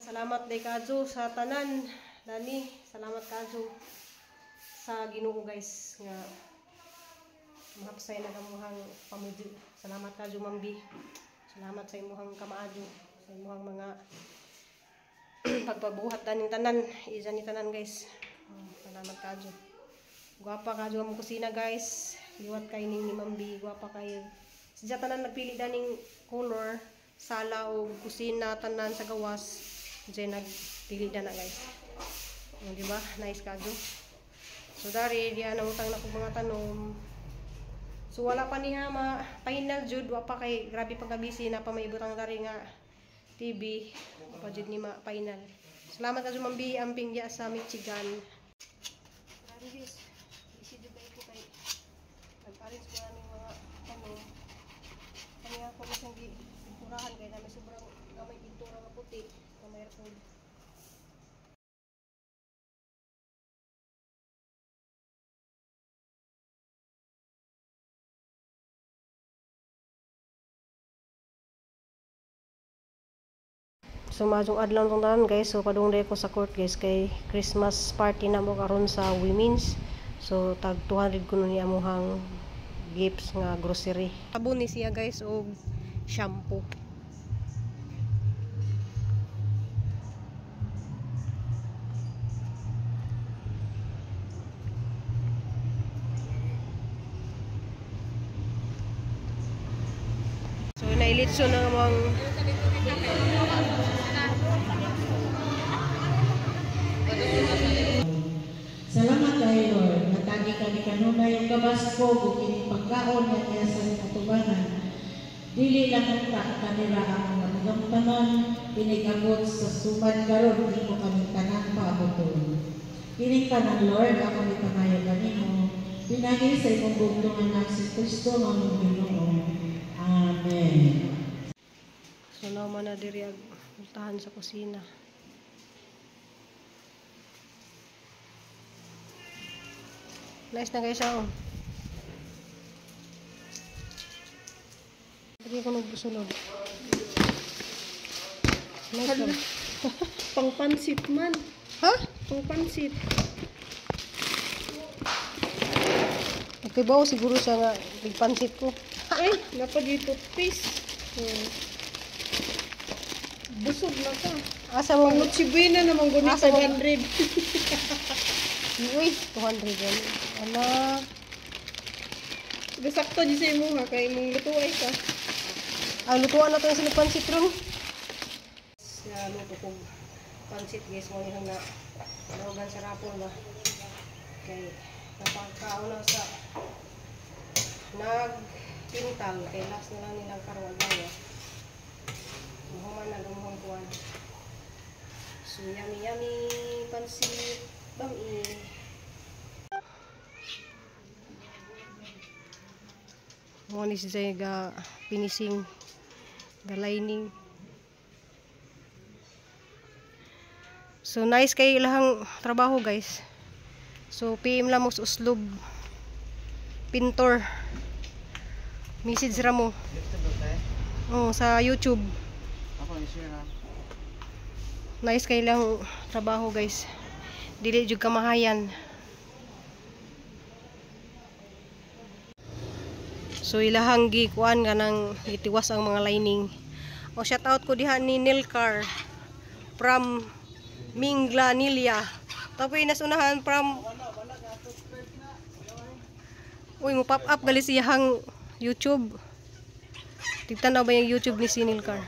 Salamat day kadyo sa tanan. Dani, salamat kadyo sa Ginoo guys nga mahapsay na kamuhang pamudyo. Salamat kadyo Mambi. Salamat sa imuhang kamaadyo, sa imuhang mga pagpabuhat daning tanan, isa ni tanan guys. Salamat kadyo. Gwapa kadyo ang kusina guys. Liwat kay ning ni Mambi, gwapa kayo. Siya tanan nagpili daning color sala o kusina tanan sa gawas. Diyan nagpili na guys. O, di ba? Nice kadyo. So dari diya nangutang na kog mga tanom. So wala pa niya ma final jud, wa pa kay grabe pagka-busy na pa may ibutang dari nga TV. Wa pa jud ni ma final. Salamat kadyo Mambi amping diya sa Michigan. Grabe guys. Busy jud ko kay nag-arrange ko aning mga tanom. Kanya ko masang gipinturahan kay nami sobrang gamay pintura nga puti. Gamay ra pod. So maadtong adlaw tong tanan guys. So padung day ko sa court guys kay Christmas party na mo karon sa women's. So tag 200 kuno ni amuhang gifts nga grocery. Sabon ni siya guys og shampoo. So nailitso na among Salamat kay Lord, natagi kami kanunay ang kabasko ug kining pagkaon nga niya sa katubangan. Dili lang unta kanila ang matagamtanan, pinigabot sa sumad karon imo kami tanan paaboton. Kining tanan Lord, ako mipangayo kanimo, pinagi sa imong bugtong anak si Kristo nga among Ginoo. Amen. So naman na diri ag puntahan sa kusina. Nice na guys oh. Hindi ko nagbusulod. Nice na. Pangpansit man. Ha? Pangpansit. Okay ba? Siguro siya nga bigpansit ko. Ay, napag toothpaste. Busog na ka. Asa mo? Pang Noche na naman guni Asa mo? 500. Uy, 200 yan. Ala. Gasakto di sa imo ha kay imong lutuay ka. Ah, lutuan na to yung sinigpan ron. Naluto kong pansit guys, mo nihang na narugan sa rapon ba. Kay napagkaon na sa nagpintal kay last na lang nilang karon adlaw. Mahuman na gumuhong kuan. So yummy yummy pansit bami. Mo ni si Zay ga finishing the lining. So nice kay ilahang trabaho guys. So PM lang mo sa uslob pintor. Message ra mo. Oh, sa YouTube. Ako i-share ha. Nice kay ilang trabaho guys. Dili jud kamahayan. So ilahang gikuan kanang gitiwas ang mga lining. O shout out ko diha ni Nilcar from Minglanilla. Tapos nasunahan from Uy, mo pop up gali siyahang YouTube. Tigtan ba yung YouTube ni si Nilcar?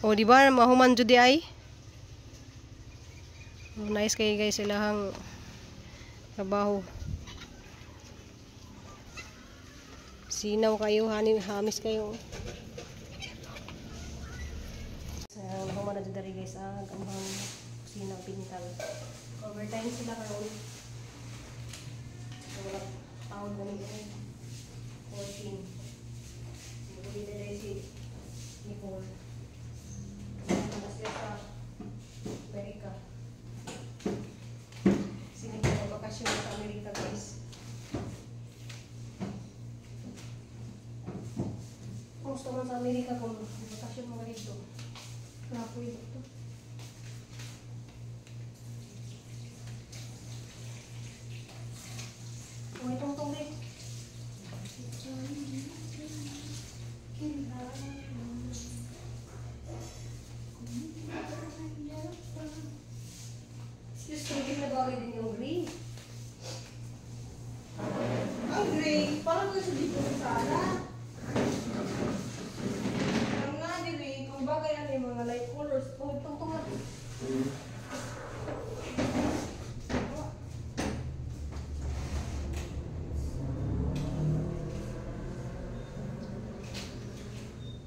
O di ba mahuman jud di ay? Oh, nice kay guys ilahang trabaho. Sinaw kayo, hamis kayo. So, nahuman na dyan dari guys, ang amang kusina, pintal. Overtime sila karon. So, wala tawag na nila. 14. Hindi na dahil si Nicole. Wala sila sa Amerika. Si Nicole, bakasyon sa Amerika guys. Kumusta man sa Amerika kung bakasyon mga dito? Kahoy ba to? Uy, tungtong rin. Diyos ko, hindi na bagay din yung green. Ang gray, parang gusto dito sa sala. Ang nga diri, kung bagay ano yung mga light colors. Oh, tungtong na.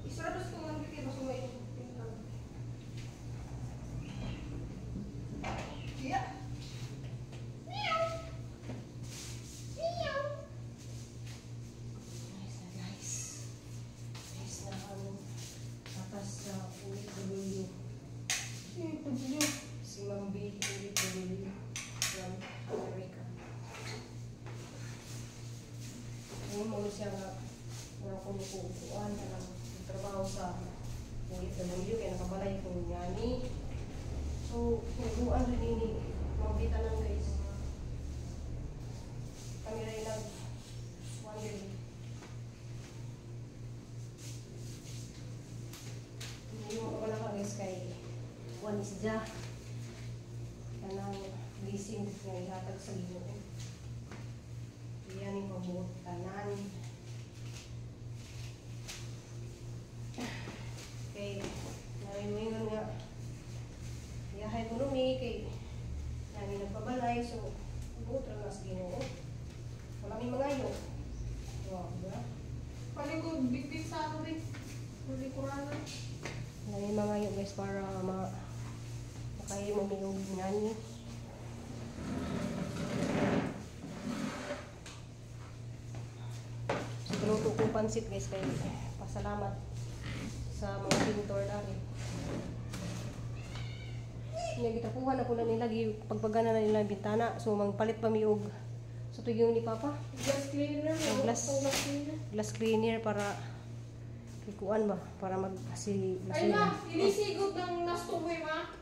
Isarabas ko man dito basta may pintan. Yeah. Nice na, guys. Nice na ang tatas sa OFW. Si Ma'am B, OFW from America. Ngayon mo siya nga wala ko upuan kanang trabaho sa OFW kaya nakabalay ko niya ni. So, hinaguan rin ni Ma'am B tanan, guys. Kami rin nag 1 year. Hindi mo wala ka, guys, kay one is dya. Kanang blessing nga ihatag sa Ginoo. Iyan yung pabuot tanan. Kay naingon nga yahay ko numi kay nami nagpabalay, so buot ra na sa Ginoo. Wala mi mangayo. Wow, diba? Palikod, bitbit sa ano rin. Palikuranan. Nami mangayo, guys, para ma makahimo mi og nani. So, luto ko pansit, guys, kay pasalamat sa mga pintor dari. Nya gitapuhan na ko na nila, pagpagana na nila ang bintana. So mangpalit pa mi og sa tuyo ni Papa. Glass cleaner. Ang No? glass. Ang glass cleaner. Glass cleaner para ikuan ba para mag si Ay ma, inisigod ng nastuwi ma.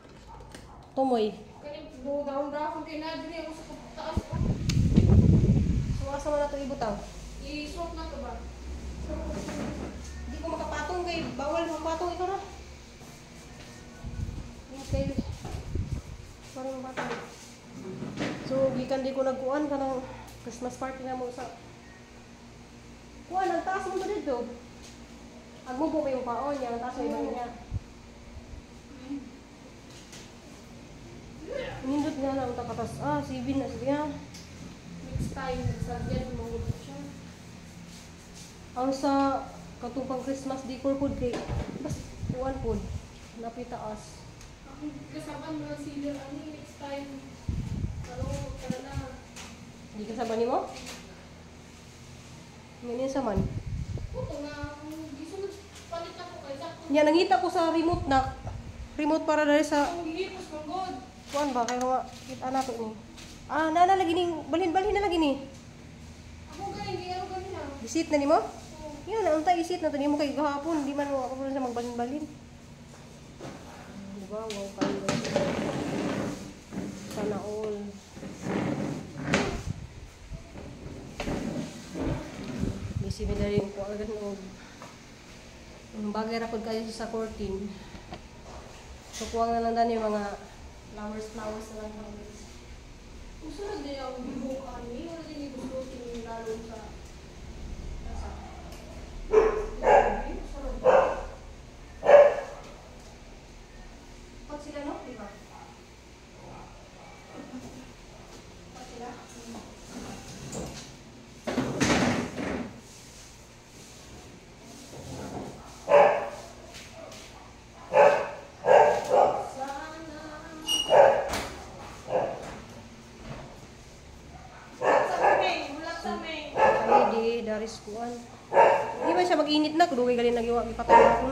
Tumoy. Kaning dahon-dahon kay na diri ako sa taas pa. So asa man nato ibutang? I-swap na to ba? Hindi ko makapatong kay bawal mapatong ikaw na. Okay. Parang mapatong. So gikan di ko nagkuan kanang Christmas party na mo sa kuan ang taas mo to dito. Agmo po may paon niya, ang taas may ibang niya. Nindot nga na ang takatas. Ah, sibin na siya. Next time, nagsagyan mo siya. Ang sa katong Christmas decor pod kay bas kuan pod napitaas. Ako kasaban mo ng sealer ani next time. Ano, tara na. Hindi ka sa nimo? Ngayon sa man. Puto nga, kung gisunod palit ako kay sakto. Nya nangita ko sa remote na remote para dali sa Ang gihipos man god. kuan ba kay nga kita na to ni. Ah, nana lagi ning balhin-balhin na lagi ni. Ako gani gi ano gani na. Visit na nimo? Oo. Yun, unta isit na to nimo kay gahapon di man mo ako sa magbalhin-balhin. Diba? Wow, kayo. Sana all. Busy mi dali ko agad og ang bagay ra pud kayo sa curtain. So kuha na lang dani yung mga flowers flowers na lang guys. Usunod din ang bibok ani, wala din gusto lalo sa Nasa. Usunod. Hot sila no, di ba? Hot sila. Sana. Sa May, wala sa May. Ay, di, daris kuan. Di ba siya mag-init na? Kung galing nagiwa, gipatay ako.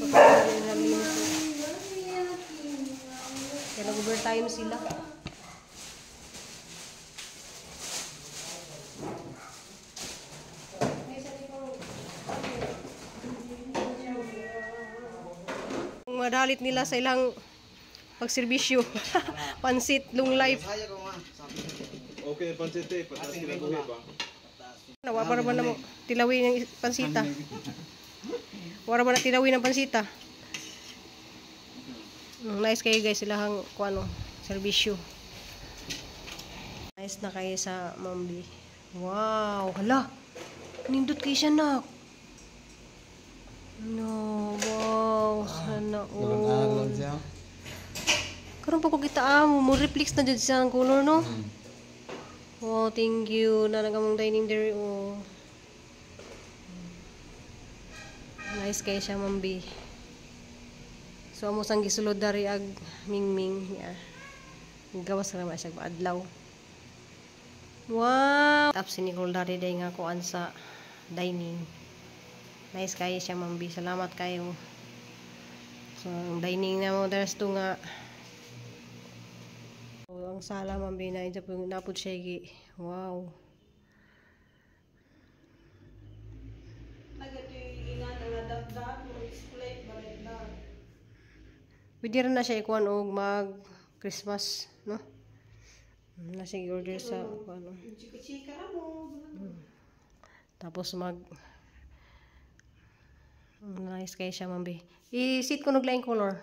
Patay na namin. Kaya nag-overtime sila. Mga dalit nila sa ilang pagserbisyo. Pansit, long life. Okay, pansit eh. Pataas kinabuhi ba? Wala pa ba na mo tilawi ng pansita? Wala ba na tilawi ng pansita? Nice kayo guys, ilahang kuano, serbisyo. Nice na kayo sa Mambi. Wow, hala. Nindot kay siya nak. No, wow, sana all. Karon pa ko kita amo, mo reflex na jud siya ang color no. Wow, thank you. Nanagamong dining there oh. Nice kay siya Mambi. So amo sang gisulod dari ag mingming ya. Gawas ra man siya adlaw. Wow! Tapos si Nicole dari day nga kuan sa dining. Nice kayo siya Mambi. Salamat kayo. So ang dining na mo there's to nga. So, ang sala Mambi na ito po napud siya gi. Wow. Pwede rin na siya ikuan og mag Christmas, no? Na siya order sa kuan. Chika-chika ra mo. Tapos mag nice kay siya Mambi. I-sit ko nog laing color.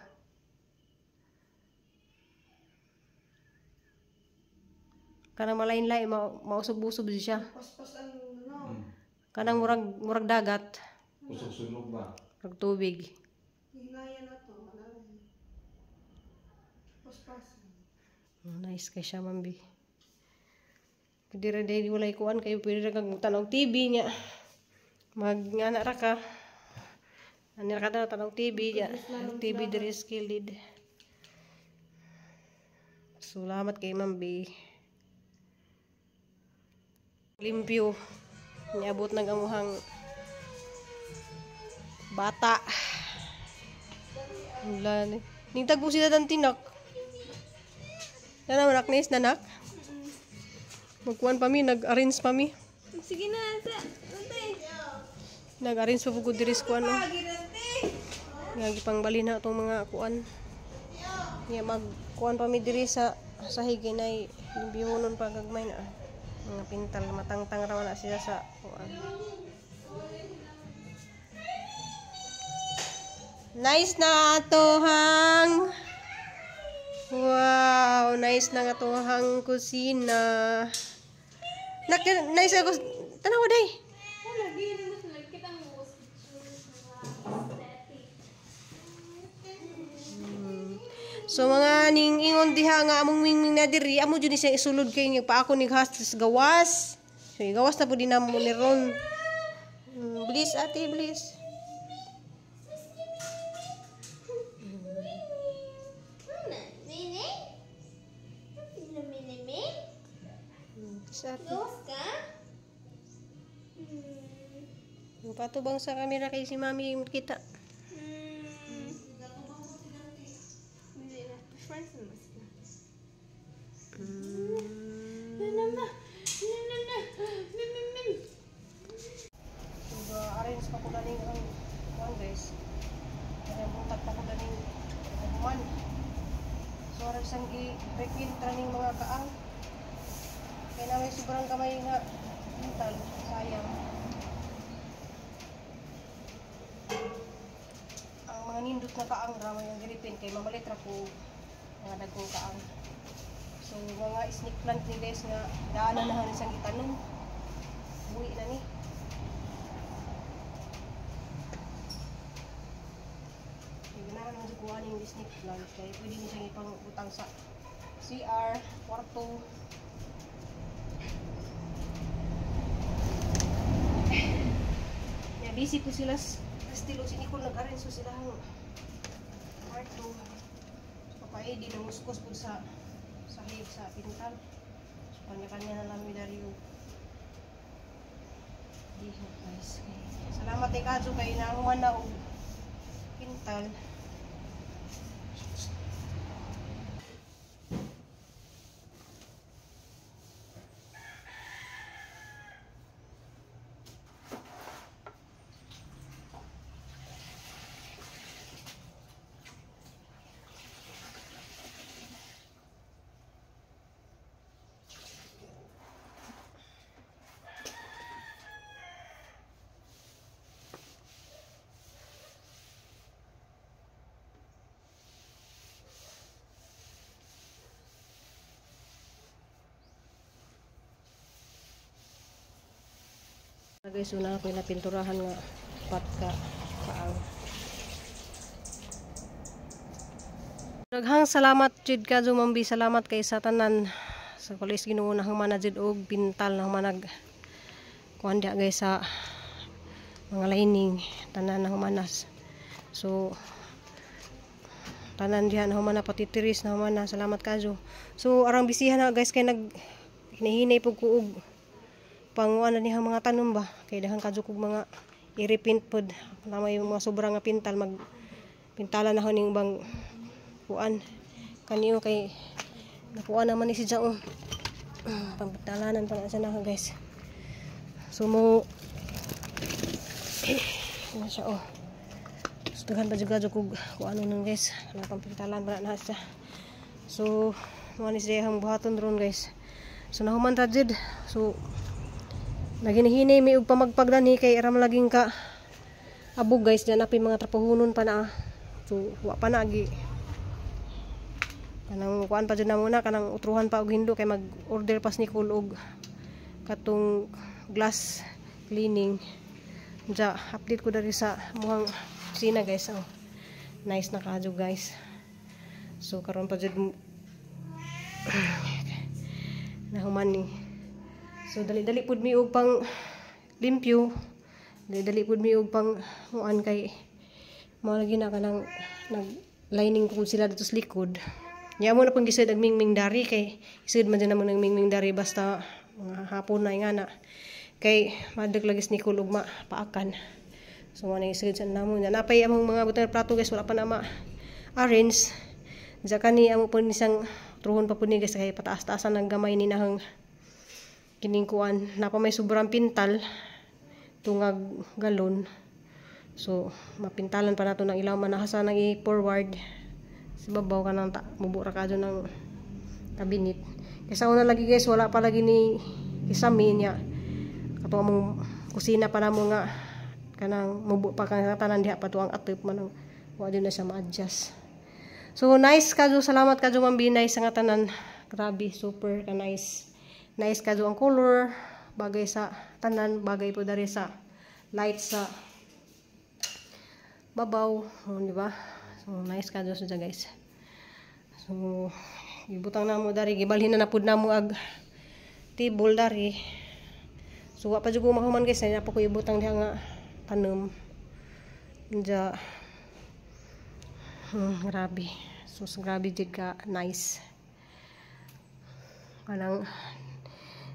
Kanang malain-lain mausog-usog siya. Paspas ang ano. Kanang murag dagat. Usog-sunog ba? Murag tubig. Hinaya na to. Paspas. Nice kay siya Mambi. Pwede ra dahil walay kuan kayo pwede ra kag tanaw TV niya. Mag ngana ra ka. Ani ra ka tanaw TV niya. TV diri skilled. Salamat kay Mambi. Limpyo. Niabot nag amuhang bata. Wala ni. Ningtagbo sila dan tinak. Nana manak nis nanak. Magkuan pa mi, nag-arrange pa mi. Sige na, sa. Ante. Nag-arrange pa pugod diri sa kuan no. Nga gipangbalhin na itong mga kuan. Nga magkuan pa mi diri sa sahig inay limpihonon pa gagmay na. Mga pintal matangtang ra na sila sa kuan. Nice na atohang. Wow, nice na nga atohang kusina. Nak, nice ako. Tanaw day. So mga ning ingon diha nga among mingming na diri, amo jud ni siya isulod kay nga pa ako ni hastos gawas. So gawas na pud din namo ni ron. Please ate, please. Patubang sa camera kay si mami kita. So, arrange pa ko ganing ang kuan guys. Kaya buntag pa ko ganing human. So arrange sang gi-refill traning mga kaang. Kaya na may sobrang kamay nga pintal, sayang. Ang mga nindot na kaang ra may ang giripin kay mamalit ra ko mga dagkong kaang. So mga snake plant ni guys nga daanan na han isang gitanom. Buhi na ni. Ganahan mo sa kuha ning snake plant kay pwede ni siyang ipang-utang sa CR, kwarto. Ya, busy po sila. Estilo si Nicole nag-arrange so sila ang kwarto. So, papaedi nanguskos po sa sahig sa pintal. So kanya-kanya na lang mi dari diha guys. Salamat kay Kajo kay nahuman na og pintal. Guys, una ako na pinturahan nga pat ka kaang. Daghang salamat jud ka Ma'am B. Salamat kay sa tanan sa kulis Ginoo na humana jud og pintal na humanag kuan diha, guys, sa mga lining tanan na humanas. So tanan diha na humana, pati tiris na humana. Salamat kajo. So arang bisihan na, guys, kay nag hinahinay pug ko og panguan na niya mga tanom ba kay daghan kadyo kog mga i-repaint pod na may mga sobra nga pintal, mag pintala na ho ning bang kuan kaniyo kay nakuha naman ni si Jao, pangpintalanan pa na siya na, guys. So mo na siya, oh. So daghan pa jud kadyo kog kuan nun, guys, kana pangpintalan pa na siya. So mo ni siya ang buhaton ron, guys. So nahuman ra jud. So naginahinay may og pamagpagdani kay aram laging ka abog, guys. Diyan na mga trapahunon pa na. So wa pa na gi kanang kuan pa jud na muna kanang utruhan pa og hindo kay mag order pas ni Nicole og katong glass cleaning. Ja, update ko dari sa muhang kusina, guys. Oh, nice na kadyo, guys. So karon pa jud nahuman ni. So dali-dali pud mi og pang limpyo, dali-dali pud mi og pang muan kay mao lagi na kanang nag lining ko sila dito sa likod. Nya mo na pong gisud ag mingming dari kay isud man dyan namo ng mingming dari basta mga hapon na nga na kay madag lagis ni kulog ma paakan. So mo na isud sa namo nya napay among mga butang plato, guys, wala pa na ma arrange. Diya kani amo po ni siyang truhon pa po ni, guys, kay pataas-taasan ang gamay ni nahang kining kuan napa may sobrang pintal tungag galon. So mapintalan pa nato ng ilaw manahasa nang i-forward sa babaw kanang ta mubura ka ng kabinet. Kaysa una lagi, guys, wala pa lagi ni kisame niya kato among kusina pa namo nga kanang mubo pa kang tanan diha pa to ang atop man wa din na siya ma-adjust. So nice kadyo, salamat kadyo, Ma'am B. Nice nga tanan, grabe, super ka nice. Nice kadyo ang color, bagay sa tanan, bagay po dari sa light sa babaw, oh, di ba? So nice kadyo siya, guys. So ibutang na mo dari, gibalhin na na pud namo ag table dari. So wa pa jud ko mahuman, guys, na pa ko ibutang diha nga tanom. Diya grabe. So grabe jud ka nice. Kanang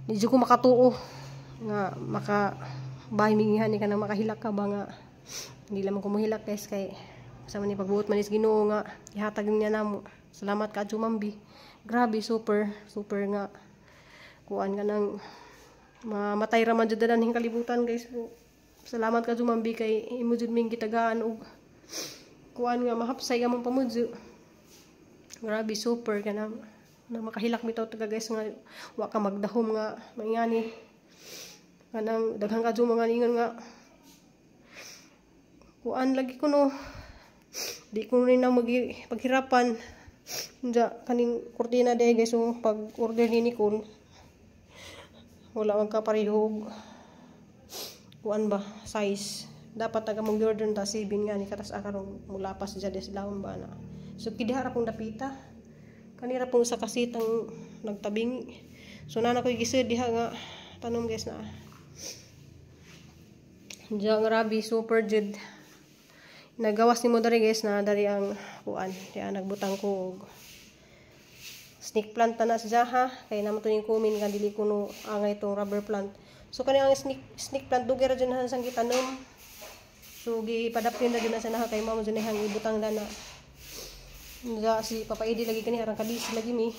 di jud ko makatuo nga maka bahay mingihan ni kanang makahilak ka ba nga hindi lamang ko mohilak, guys, kay sa man ni pagbuot man is Ginoo nga ihatag niya namo. Salamat ka Ma'am B. Grabe, super super nga kuan ka nang mamatay ra man jud dadan kalibutan, guys. Salamat ka, Ma'am B, kay imo jud ming gitagaan og kuan nga mahapsay among pamudyo. Grabe, super ka na na makahilak bitaw taga, guys, nga wa ka magdahom nga maingani kanang daghan ka mga ningon nga kuan lagi kuno di ko rin na magi paghirapan. Diya, kaning kurtina day, guys, so pag order ni Nicole wala man kaparehog kuan ba size. Dapat taga mong order ta 7 nga ni katas akarong mulapas diya des lawom ba na. So kidiha ra pong dapita kanira pong sa kasitang nagtabingi. So nana ko'y gisud diha nga tanom, guys, na. Diya grabe, super jud. Nagawas nimo dari, guys, na dari ang kuan diya nagbutang ko og snake plant na siya ha kay namo to ning kumin kan dili kuno angay itong rubber plant. So kani ang snake plant dugay ra jud na sang gitanom. So gipadapin na jud na sa na kay mamo jud hang ibutang dana. Diya si Papa Edi lagi kani arang kabisi lagi mi.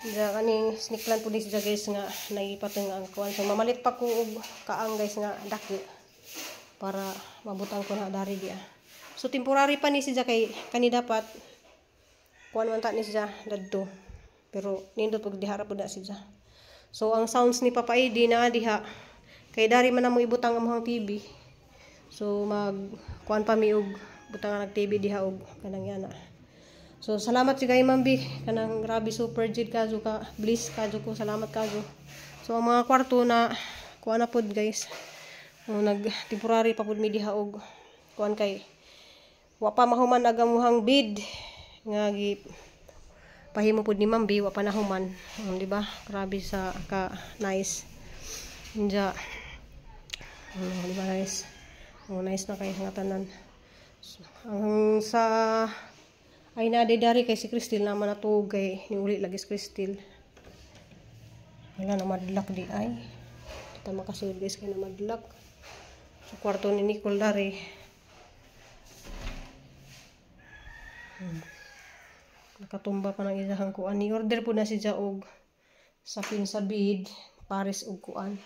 Diya kaning snake plant pud siya, guys, nga naipatong ang kuan. So mamalit pa ko og kaang, guys, nga dako para mabutang ko na dari diya. So temporary pa ni siya kay kani dapat kuan man ta ni siya dadto. Pero nindot pag diha ra pud na siya. So ang sounds ni Papa Edi na diha kay dari man namo ibutang ang among TV. So mag kuan pa mi og butang nag TV diha og kanang yana. So salamat jud kay Ma'am B kanang grabe, super jud kadyo ka bliss kadyo ko, salamat kadyo. So ang mga kwarto na kuan na pod guys. O, nag temporary pa pod mi diha og kuan kay wa pa mahuman ag amuhang bid nga gi pahimo pod ni Ma'am B, wa pa nahuman. Di ba? Grabe sa ka nice. Inja. Di ba nice? Oh, nice na kay nga tanan. So, ang sa ay na dari kay si Cristel naman natuog kay niuli lagi si Cristel. Wala na madlak di ay. Kita makasud guys kay na madlak. Sa kwarto ni Nicole dari. Nakatumba pa ng isahang kuan. Ni order po na si Jaog sapin sa bid, pares og kuan.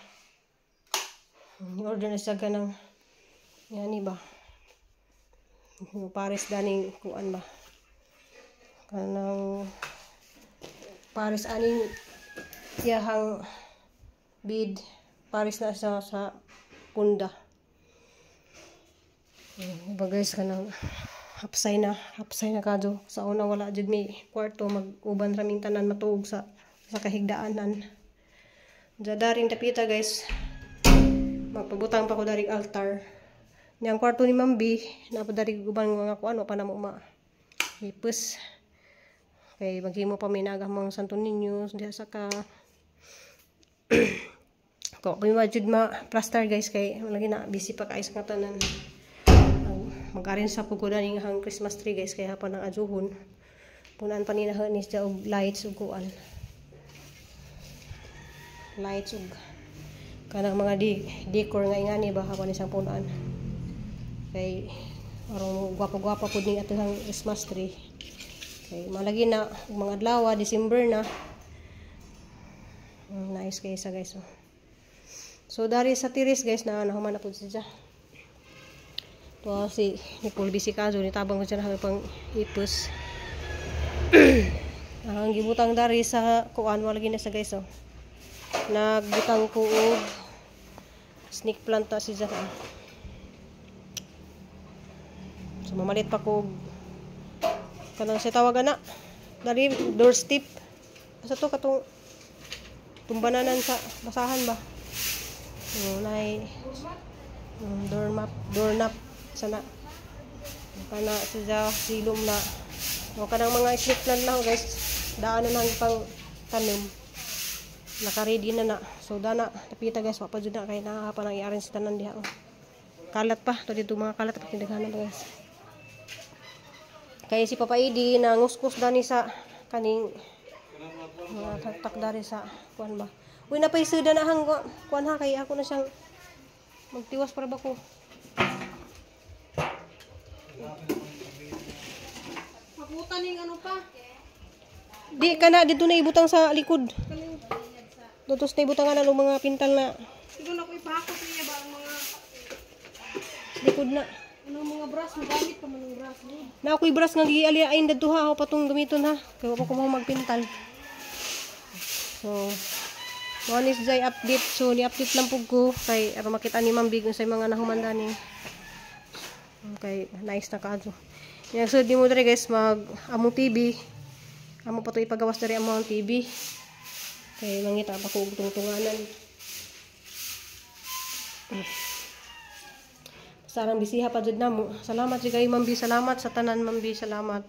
Ni order na siya ganang yani ba? Pares daning kuan ba? Kanang pares aning iyahang bid, pares na siya sa punda. Diba guys, kanang hapsay na kadyo. Sa una wala jud may kwarto, mag-uban raming tanan matuog sa kahigdaanan. Diya daring tapita guys, magpabutang pa ko daring altar. Niyang kwarto ni Ma'am B, napadari uban mga kuan wa pa na mo ma hipos. Kay maghimo pa may naga mga Santo Niño diha sa ka ko kung jud ma plaster guys kay lagi na busy pa kay sa tanan. Mag-arrange sa pugod ning hang Christmas tree guys kay hapon ang ajuhon. Punan pa ni na ni siya og lights ug kuan. Lights ug kanang mga decor nga ingani ba hapon isang punan. Kay aron gwapo-gwapo pud ning atuhang Christmas tree. Kay malagi na mga adlaw, December na. Nice kay sa guys. Oh. So dari sa tiris guys na nahuman na pud siya. Tuwa si Nicole busy kaso nitabang ko siya na pang ipos. Ang gibutang dari sa kuan wala gina sa guys oh. Nagbutang ko og snake plant ta siya. So mamalit pa ko kanang siya tawagan na dari doorstep. Asa to katong tumbananan sa basahan ba? So nay doormap, doorknob sana. Kana siya silom na. O kanang mga snake plant na guys, daan na nang pang tanom. Naka-ready na na. So dana tapita guys, wa pa jud na kay naa pa nang i-arrange tanan diha. Kalat pa to dito mga kalat pa kinaghanan pa guys. Kay si Papa Idi nanguskus dani sa kaning mga taktak dari sa kuan ba. Uy napay suda na hang kuan ha kay ako na siyang magtiwas para ba ko. Makuta ning ano pa? Di kana dito na ibutang sa likod. Dito sa ibutang na ng mga pintal na. Siguro na ko ipahakot niya ba ang mga likod na. Ano mga brush magamit pa man ang brush. Na ako'y brush nga gialiain dadto ha, ako patong gamiton ha. Kay wa pa ko magpintal. So one is jay update. So ni-update lang pug ko kay aron makita ni Ma'am Big unsay mga nahuman dani. Okay, nice na kaadto. Yan, so di mo diri guys mag among TV. Amo pa to ipagawas diri among TV. Kay mangita pa ko og tungtunganan. Sarang bisiha pa jud namo. Salamat jud kayo Ma'am B, salamat sa tanan Ma'am B, salamat.